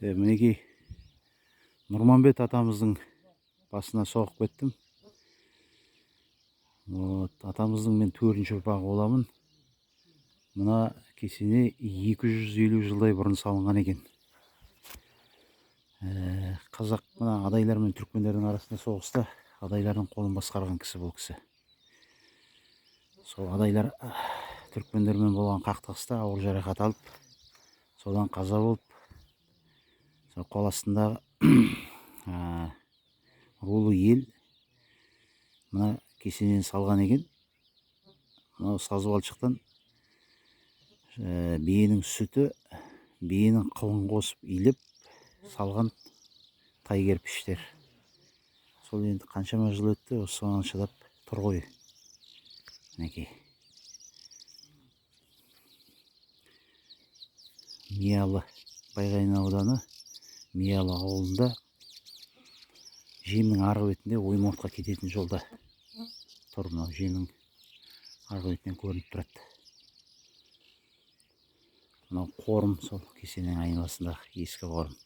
Мінекей, Нұрманбет атамыздың басына соғып кеттім. Вот, атамыздың мен төртінші ұрпағы боламын. Мына кесене 250 жылдай бұрын салынған екен. Қазақ мына адайлар мен түркмендердің арасында соғыста адайлардың қолын басқарған кісі бұл кісі. Сол адайлар түркмендермен болған қақтығыста ауыр жарақат алып, содан қаза болып, сол қол астындағы рулы ел мына кесенені салған екен. Мынау саз балшықтан биенің сүті, биенің қылын қосып илеп салған тай кірпіштер. Сол енді қаншама жыл өтті, соған шыдап тұр ғой. Мінекей. Миялы, Байғанин ауданы Миялы ауылында жемнің арғы бетінде Оймауытқа кететін жолда тұр. Мынау жемнің арғы бетінен көрініп тұрады. Мынау қорым, сол кесененің айналасындағы ескі қорым.